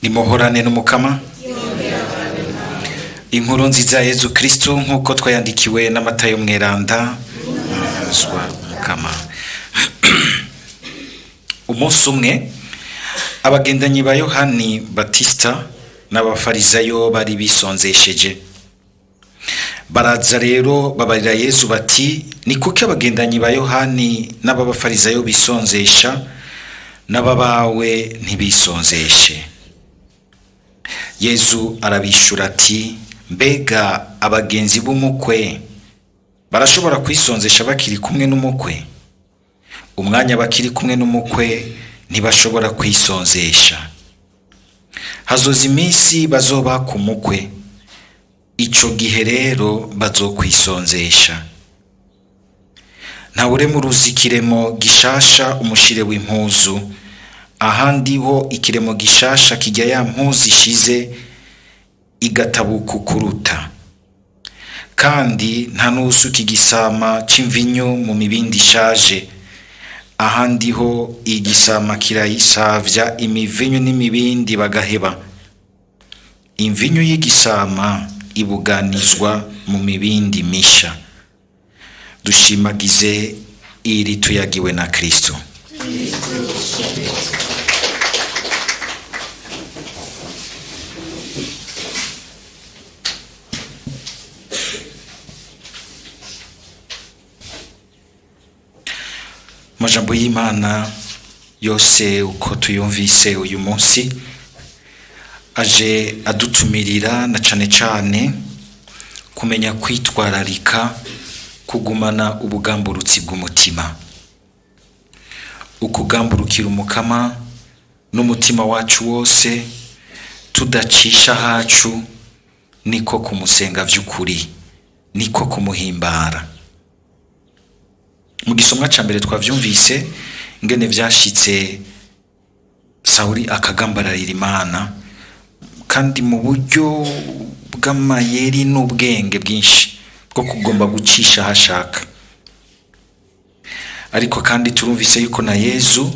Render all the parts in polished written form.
Nimuhorane n'Umukama. Inkuru nziza ya Yezu Kristu nk'uko twayandikiwe na Matayo Mweranda. Zwa Mukama. Umunsi umwe abagendanyi ba Yohani Batista n'abafarizayo bari bisonzesheje. Baraza rero babarira Yezu bati: "Ni kuki abagendanyi ba Yohani n'ababafarizayo bisonzesha, n'ababawe ntibisonzeshe?" Yezu arabishura ati: "Mbega abagenzi b'umukwe barashobora kwisonzesha bakiri kumwe n'umukwe? Umwanya bakiri kumwe n'umukwe ntibashobora kwisonzesha. Hazoza iminsi bazoba ku mukwe, ico gihe rero bazokwisonzesha. Ntawurema ikiremo gishasha umushire w'impuzu, ahandi ho ikiremo gishasha kijya ya mpuzu ishize igatabuka ukuruta. Kandi nta n'uwusuka igisama c'imvinyu mu mibindi ishaje, ahandi ho igisama kirayisavya imivinyu n'imibindi bagaheba. Imvinyu y'igisama ibuganizwa mu mibindi misha." Dushimagize iri tuyagiwe na Kristo. Amajambo y'Imana yose uko tuyumvise uyu munsi aje adutumirira na cane cane kumenya kwitwararika kugumana ubugamburutsi bw'umutima, ukugamburukira Umukama n'umutima wacu wose tudacisha hacu, niko kumusenga vy'ukuri, niko kumuhimbara. Mu gisomwa ca mbere twavyumvise ingene vyashitse Sawuli akagambararira Imana, kandi mu buryo bw'amayeri n'ubwenge bwinshi bwo kugomba gucisha aho ashaka. Ariko kandi turumvise yuko na Yezu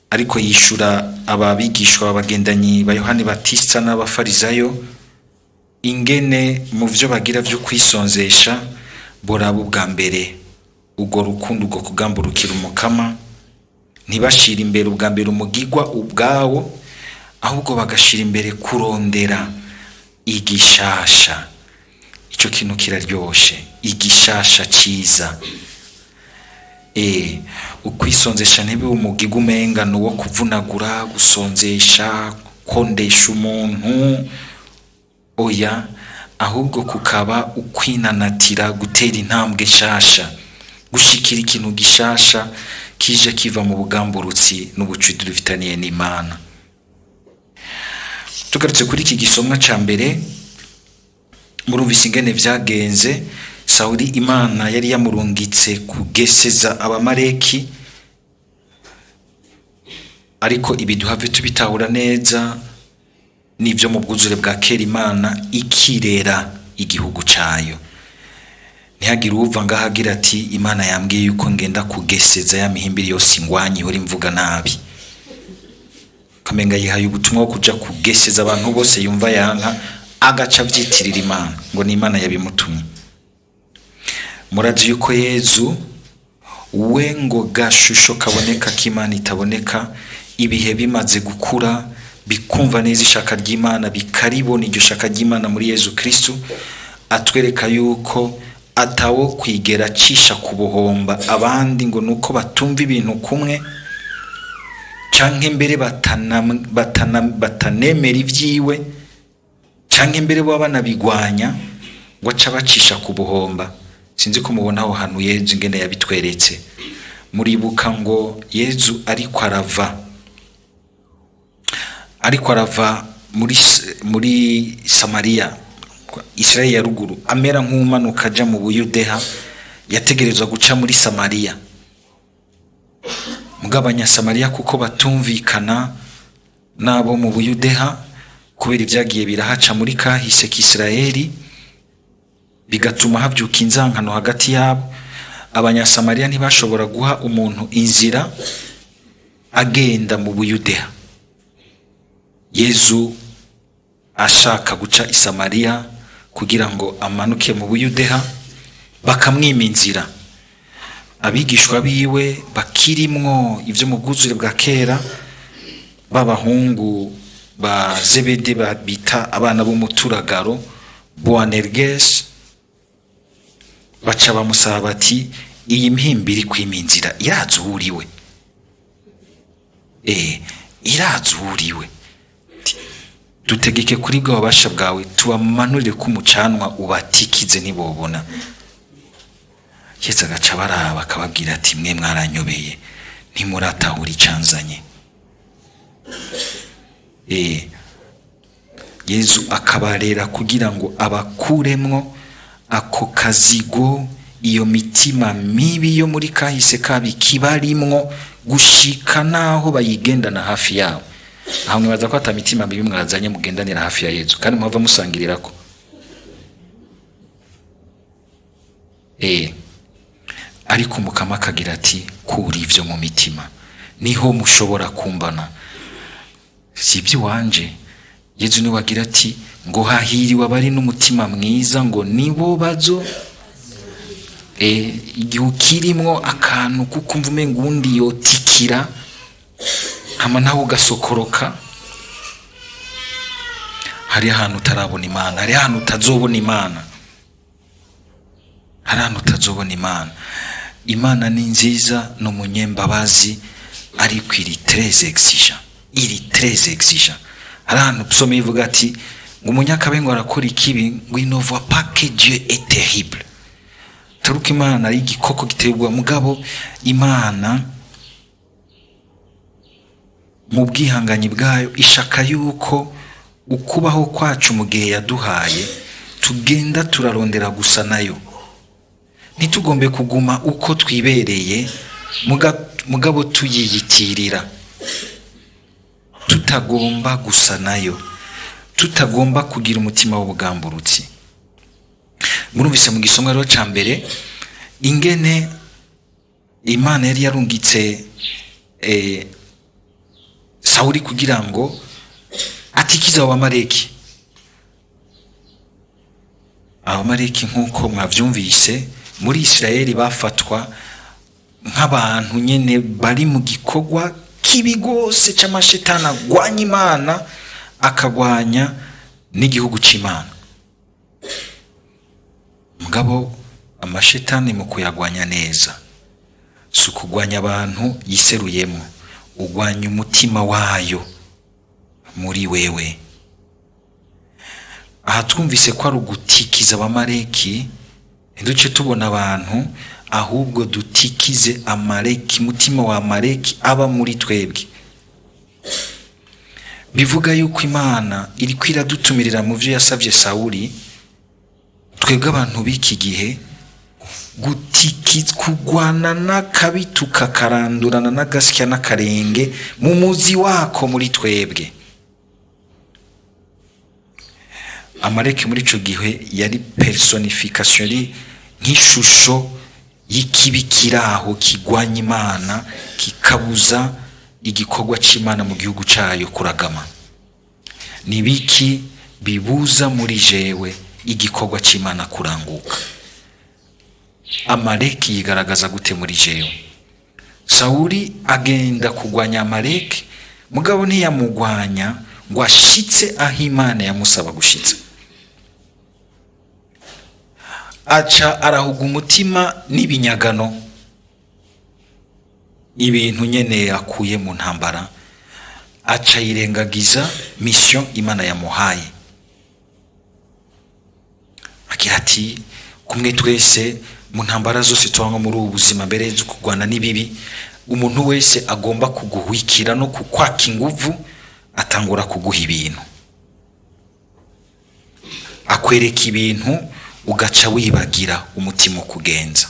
ariko yishura aba bigishwa bagendanyi ba Yohani Batista n'abafarizayo ingene mu vyo bagira vyo kwisonzesha boraba ubwa mbere urwo rukundo, urwo kugamburukira Umukama, ntibashira imbere ubwa mbere umugigwa ubwawo, ahubwo bagashira imbere kurondera igishasha. Ico kintu kiraryoshe, igishasha ciza. Ukwisonzesha ntibibe umugigwa umenga ni uwo kuvunagura, gusonzesha, kondesha umuntu, oya, ahubwo kukaba ukwinanatira gutera intambwe nshasha, gushikira ikintu gishasha kije kiva mu bugamburutsi n'ubucuti dufitaniye n'Imana. Tugarutse kuri iki gisomwa ca mbere, murumvise ingene vyagenze. Sawuli Imana yari yamurungitse kugeseza abamareki, ariko ibi duhave tubitahura neza n'ivyo mu bwuzure bwa kera Imana ikirera igihugu cayo. Ntihagire uwuva ngaho agira ati: "Imana yambwiye yuko ngenda kugeseza ya mihimbiri yose ingwanya ihora imvuga nabi." Kamenga yihaye ubutumwa bwo kuja kugeseza abantu bose yumva yanka, agaca avyitirira Imana ngo ni Imana yabimutumye. Murazi yuko Yezu we ngo gashusho kaboneka k'Imana itaboneka, ibihe bimaze gukura bikumva neza ishaka ry'Imana, bikaribona iryo shaka ry'Imana muri Yezu Kristu, atwereka yuko atawo kwigera acisha ku buhomba abandi ngo nuko batumva ibintu kumwe, canke mbere batanemera ivyiwe, canke mbere baba banabigwanya, ngo aca abacisha ku buhomba. Sinzi ko mubona aho hantu Yezu ingene yabitweretse. Muribuka ngo Yezu ariko arava muri Samariya, Israeli ya ruguru, amera nk'umanuka aja mu Buyudeha, yategerezwa guca muri Samariya. Mugabo abanyasamariya kuko batumvikana n'abo mu Buyudeha kubera ibyagiye birahaca muri kahise k'Isirayeli, bigatuma havyuka inzankano hagati yabo, abanyasamariya ntibashobora guha umuntu inzira agenda mu Buyudeha. Yezu ashaka guca i Samariya kugira ngo amanuke mu Buyudeha, bakamwima inzira. Abigishwa biwe bakirimwo ivyo mu bwuzure bwa kera, b'abahungu ba Zebede bita abana b'umuturagaro, Boanerges, baca bamusaba bati: "Iyi mpimbi iri kwima inzira irazi uwuriwe, irazi uwuriwe. Dutegeke kuri bwa bubasha bwawe tubamanurire ko umucanwa ubatikize ntibobona." Yesu agaca baraba akababwira ati: "Mwe mwaranyobeye, ntimuratahura icanzanye." Yezu akabarera kugira ngo abakuremwo ako kazigo, iyo mitima mibi yo muri kahise kabi kibarimwo gushika naho bayigendana hafi yabo. Aho mwibaza ko ata mitima mibi mwazanye mugendanira hafi ya Yezu kandi muhava musangirirako? Ariko Umukama akagira ati: "Kura ivyo mu mitima, niho mushobora kumbana." Si iby'iwanje. Yezu niwe agira ati ngo: "Hahiriwe abari n'umutima mwiza, ngo nibo bazo." Igihe ukirimwo akantu kukumva umenga uwundi yotikira, hama nawe ugasokoroka, hari ahantu utarabona Imana, hari ahantu utazobona Imana, hari ahantu utazobona Imana. Imana ni nziza, ni umunyembabazi, ariko iri très exigeant, iri très exigeant. Hari ahantu psaume ivuga ati ngo umunyakabi ngo arakora ikibi, ngo il ne voit pas que Dieu est terrible. Taruka Imana ari igikoko giteye ubwoba, mugabo Imana mu bwihanganyi bwayo ishaka yuko ukubaho kwacu mu gihe yaduhaye tugenda turarondera gusa nayo, ntitugombe kuguma uko twibereye, mugabo tuyiyitirira, tutagomba gusa nayo, tutagomba kugira umutima w'ubugamburutsi. Murumvise mu gisomwa rero ca mbere ingene Imana yari yarungitse Sawuli kugira ngo atikize abo Bamareki. Abamareki, nk'uko mwavyumvise, muri Isirayeli bafatwa nk'abantu nyene bari mu gikorwa kibi gose c'amashetani agwanya Imana, akagwanya n'igihugu c'Imana. Mugabo amashetani mu kuyagwanya neza si ukugwanya abantu yiseruyemo, ugwanya umutima wayo muri wewe. Aha twumvise ko ari ugutikiza Abamareki. Ntiduce tubona abantu, ahubwo dutikize Amareki, umutima wa Amareki aba muri twebwe. Bivuga yuko Imana iriko iradutumirira mu vyo yasavye Sawuli, twebwe abantu b'iki gihe, kugwana n'akabi tukakarandurana n'agasya n'akarenge mu muzi wako muri twebwe. Amaleki muri ico gihe yari personification, yari nk'ishusho y'ikibi kiraho kigwanya Imana, kikabuza igikorwa c'Imana mu gihugu cayo kuragama. Nibiki bibuza muri jewe igikorwa c'Imana kuranguka? Amaleki yigaragaza gute muri jewe? Sawuli agenda kugwanya Amaleki, mugabo ntiyamugwanya ngo ashitse aho Imana yamusaba gushitsa. Aca arahuga umutima n'ibinyagano, ibintu nyene akuye mu ntambara, aca yirengagiza mission Imana yamuhaye. Agira ati kumwe twese mu ntambara zose tubamo muri ubu buzima, mbere zo kurwana n'ibibi, umuntu wese agomba kuguhwikira no kukwaka inguvu atangura kuguha ibintu, akwereka ibintu, ugaca wibagira umutima ukugenza,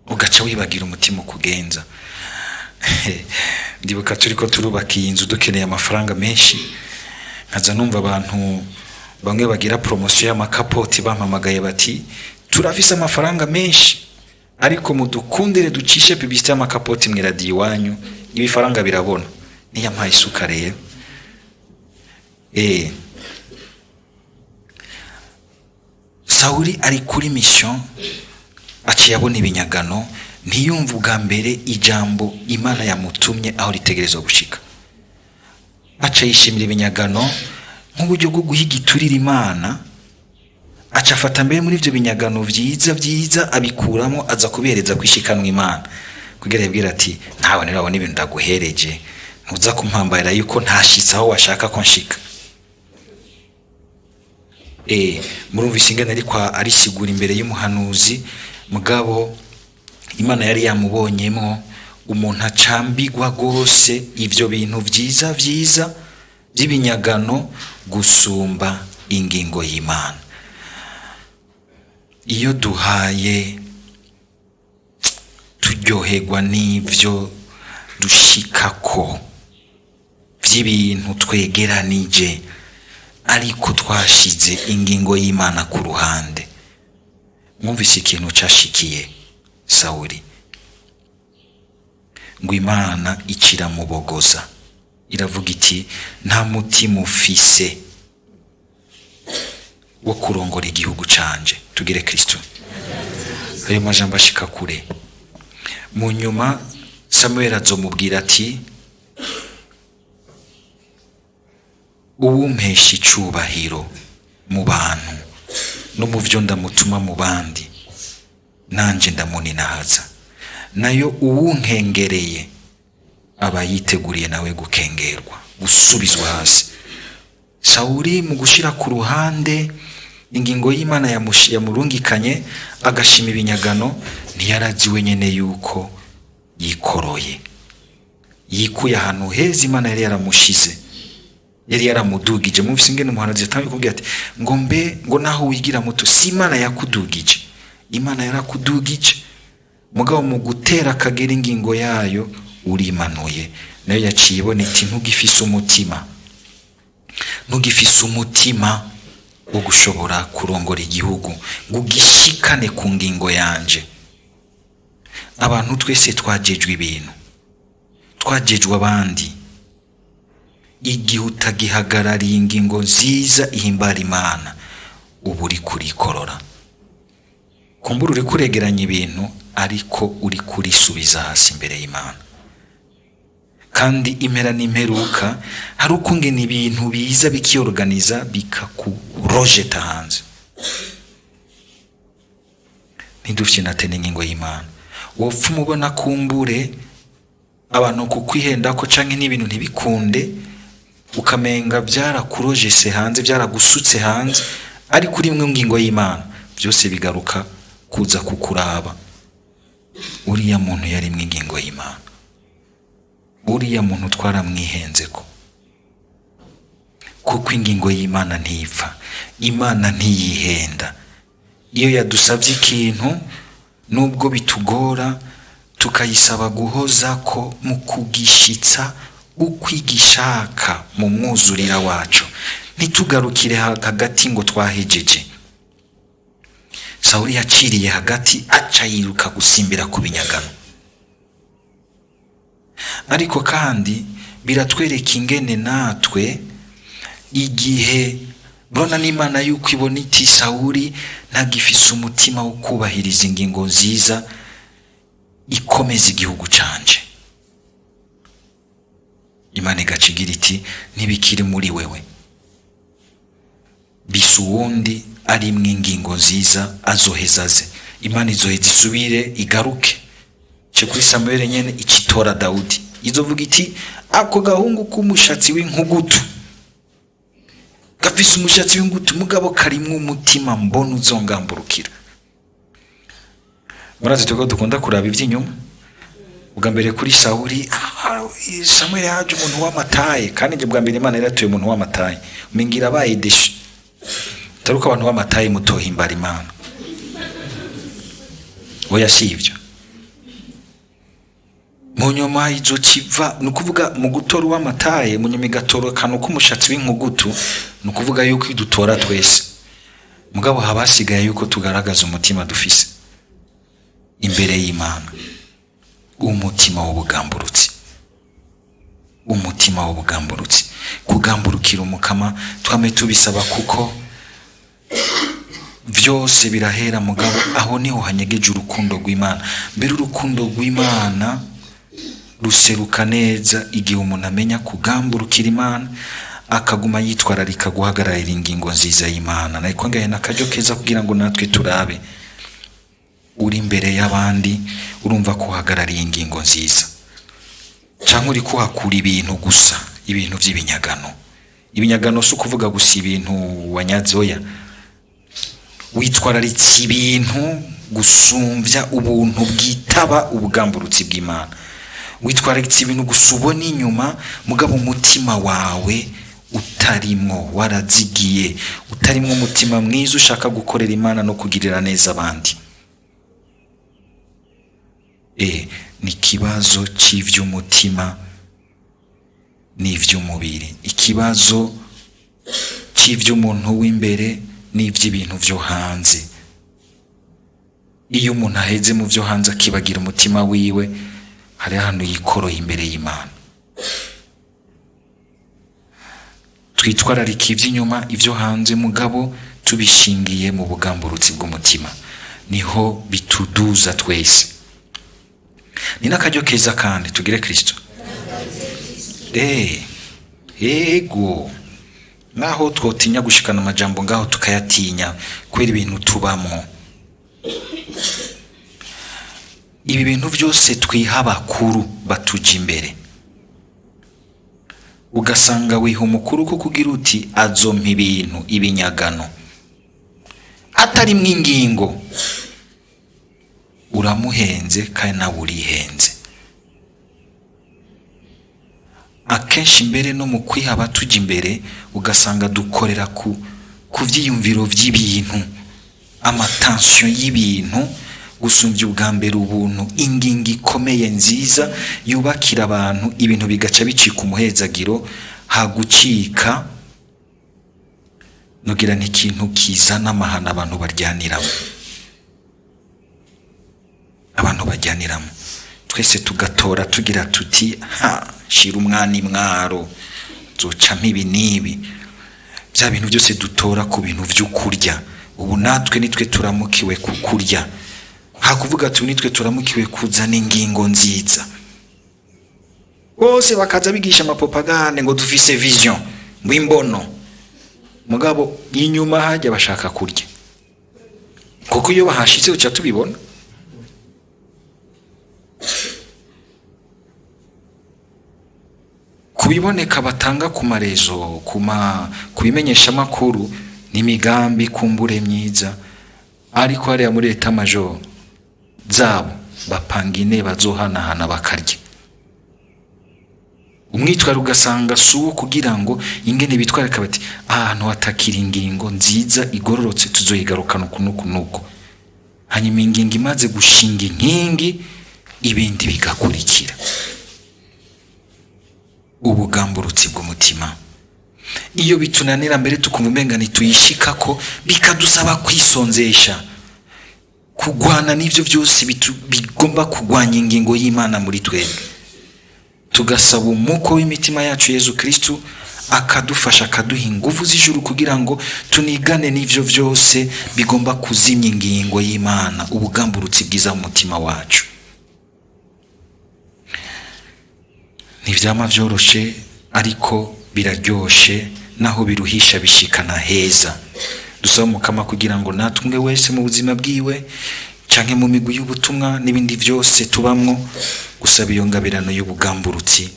ugaca wibagira umutima ukugenza. Ndibuka turiko turubaka iyi nzu dukeneye amafaranga menshi, nkaza numva abantu bamwe bagira promotion y'amakapoti bampamagaye bati: "Turafise amafaranga menshi, ariko mudukundire ducishe publicité y'amakapoti mw'iradiyo iwanyu, ibifaranga birabona." Niyampaye isuka rero. Sawuli ari kuri mission, aciye abona ibinyagano, ntiyumva ubwa mbere ijambo Imana yamutumye aho ritegerezwa gushika. Aca yishimira ibinyagano nk'uburyo bwo guhiga iturira Imana. Aca afata mbere muri ivyo binyagano vyiza vyiza, abikuramo, aza kubihereza kwishikanwa Imana, kugira yibwire ati: "Ntawe rero abona ibintu ndaguhereje, ntuza kumpambarira yuko ntashitse aho washaka ko nshika." Murumvise ingene ariko arisigura imbere y'umuhanuzi. Mugabo Imana yari yamubonyemwo umuntu acambigwa rwose ivyo bintu vyiza vyiza vy'ibinyagano gusumba ingingo y'Imana. Iyo duhaye turyoherwa n'ivyo dushikako vy'ibintu twegeranije, ariko twashize ingingo y'Imana ku ruhande, mwumvise ikintu cashikiye Sawuli, ngo Imana ikiramubogoza, iravuga iti: "Nta mutima ufise wo kurongora igihugu canje." Tugire Kristo. Ayo majambo ashika kure. Mu nyuma Samuel azomubwira ati: "Uwumpesha icubahiro mu bantu no mu vyo ndamutuma mu bandi, nanje ndamuninahaza. Nayo uwunkengereye aba yiteguriye nawe gukengerwa, gusubizwa hasi." Sawuli mu gushira ku ruhande ingingo y'Imana yamurungikanye, agashima ibinyagano, ntiyarazi wenyene yuko yikoroye, yikuye ahantu heza Imana yari yaramushize, yari yaramudugije. Mumvise ingene umuhanuzi yatangiye kubwira ati ngo: "Mbe ngo naho wigira muto, si Imana yakudugije?" Imana yarakudugije, mugabo mu gutera akagera ingingo yayo urimanuye. Nayo yaciye ibona iti: "Ntugifise umutima, ntugifise umutima wo gushobora kurongora igihugu ngo ugishikane ku ngingo yanje." Abantu twese twajejwe ibintu, twajejwe abandi. Igihe utagihagarariye ingingo nziza ihimbara Imana, uba uri kurikorora. Kumbura uri kuregeranya ibintu, ariko uri kurisubiza hasi imbere y'Imana. Kandi impera n'imperuka hari ukungena ibintu biza bikiyoruganiza, bikakurojeta hanze. Ntidufyinate n'ingingo y'Imana. Wopfa umubona kumbure abantu kukwihenda ko canke n'ibintu ntibikunde, ukamenga byarakurojese hanze, byaragusutse hanze, ariko uri imwe ngingo y'Imana, byose bigaruka kuza kukuraba. Uriya muntu yarimwe ingingo y'Imana, uriya muntu twaramwihenzeko, kuko ingingo y'Imana ntipfa, Imana ntiyihenda. Iyo yadusabye ikintu, nubwo bitugora, tukayisaba guhoza ko mu kugishitsa ukwigishaka mu mwuzurira wacu, ntitugarukire hagati ngo twahejeje. Sawuli yaciriye hagati, aca yiruka gusimbira ku binyagano. Ariko kandi biratwereka ingene natwe igihe murabona n'Imana yuko ibona iti: "Sawuli ntagifise umutima wo kubahiriza ingingo nziza ikomeza igihugu canje." Imana igaca igira iti: "Ntibikiri muri wewe, bisa uwundi arimwo ingingo nziza, azoheza aze." Imana izoheza isubire igaruke ce kuri Samuel nyene, ikitora Dawudi. Izovuga iti: "Ako gahungu k'umushatsi w'inkugutu, gafise umushatsi w'ingutu, mugabo karimwo umutima mbona uzongamburukira." Murazi tuko dukunda kuraba ivy'inyuma. Ubwa mbere kuri Sawuli, Samuel yaje umuntu w'amataye, kandi njye bwa mbere Imana yaratuye umuntu w'amataye, umengira abaye deshe. Taruko abantu b'amataye mutohimbara Imana, oya, si ivyo. Mu nyuma izo kiva, ni ukuvuga mu gutora uw'amataye, mu nyuma igatora akantu k'umushatsi w'inkugutu, ni ukuvuga yuko idutora twese, mugabo haba hasigaye yuko tugaragaza umutima dufise imbere y'Imana, umutima w'ubugamburutsi. Umutima w'ubugamburutsi, kugamburukira Umukama, twame tubisaba kuko vyose birahera, mugabo aho niho hanyegeje urukundo rw'Imana. Mbere urukundo rw'Imana ruseruka neza igihe umuntu amenya kugamburukira Imana, akaguma yitwararika guhagararira ingingo nziza y'Imana. Nariko ngahe n'akaryo keza kugira ngo natwe turabe uri imbere y'abandi, urumva ko uhagarariye ingingo nziza, canke uri kuhakura ibintu gusa, ibintu vy'ibinyagano. Ibinyagano si ukuvuga gusa ibintu wanyazoya, witwararitse ibintu gusumvya ubuntu bwitaba ubugamburutsi bw'Imana, witwararitse ibintu gusa ubona inyuma, mugabo umutima wawe utarimwo, warazigiye, utarimwo umutima mwiza ushaka gukorera Imana no kugirira neza abandi. Ni ikibazo c'ivy'umutima n'ivy'umubiri, ikibazo c'ivy'umuntu w'imbere n'ivy'ibintu vyo hanze. Iyo umuntu aheze mu vyo hanze akibagira umutima wiwe, hari ahantu yikoroye imbere y'Imana. Twitwararika ivy'inyuma, ivyo hanze, mugabo tubishingiye mu bugamburutsi bw'umutima, niho bituduza twese. Ni n'akaryo keza kandi tugire Kristo. Ego naho twotinya gushikana amajambo ngaho tukayatinya kubera ibintu tubamwo. Ibi bintu vyose twiha abakuru batuja imbere, ugasanga wiha umukuru ko kugira uti azompa ibintu ibinyagano atarimwo ingingo, uramuhenze kandi nawe urihenze. Akenshi mbere no mu kwiha abatuja imbere ugasanga dukorera ku vyiyumviro vy'ibintu, amatansiyo y'ibintu, gusumvya ubwa mbere ubuntu, ingingo ikomeye nziza yubakira abantu, ibintu bigaca bicika umuhezagiro, hagucika nugira ni ikintu kizana amahano abantu baryaniramo, abantu bajyaniramo. Twese tugatora tugira tuti ha shira umwana imwaro, zocampa ibi n'ibi. Bya bintu byose dutora ku bintu vy'ukurya, ubu natwe nitwe turamukiwe ku kurya, hakuvuga tu nitwe turamukiwe kuzana ingingo nziza. Bose bakaza bigisha amapropagande ngo dufise vision, ngo imbono, mugabo inyuma hajya bashaka kurya, kuko iyo bahashize uca tubibona. Kubiboneka batanga ku marezo, ku bimenyeshamakuru n'imigambi kumbure myiza, ariko hariya muri leta major zabo bapanga ine bazohanahana bakarya. Umwitwaro ugasanga si uwo kugira ngo ingene bitwararika bati ahantu hatakira ingingo nziza igororotse tuzoyigarukana uku n'uku n'uku. Hanyuma ingingo imaze gushinga inkingi, ibindi bigakurikira. Ubugamburutsi bw'umutima iyo bitunanira mbere tukumva umenga ntituyishikako, bikadusaba kwisonzesha, kugwana n'ivyo vyose bigomba kugwanya ingingo y'Imana muri twebwe. Tugasaba umuko w'imitima yacu Yezu Kristu akadufasha, akaduha inguvu z'ijuru kugira ngo tunigane n'ivyo vyose bigomba kuzimya ingingo y'Imana, ubugamburutsi bwiza mu mutima wacu. Ntivyama vyoroshe ariko biraryoshe, naho biruhisha bishikana heza. Dusaba Umukama kugira ngo natwe umwe wese mu buzima bwiwe canke mu migwi y'ubutumwa n'ibindi vyose tubamwo, gusaba iyo ngabirano y'ubugamburutsi,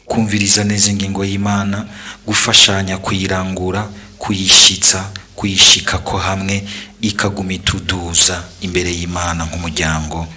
kumviriza neza ingingo y'Imana, gufashanya kuyirangura, kuyishitsa, kuyishikako hamwe, ikaguma ituduza imbere y'Imana nk'umuryango.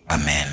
Amen.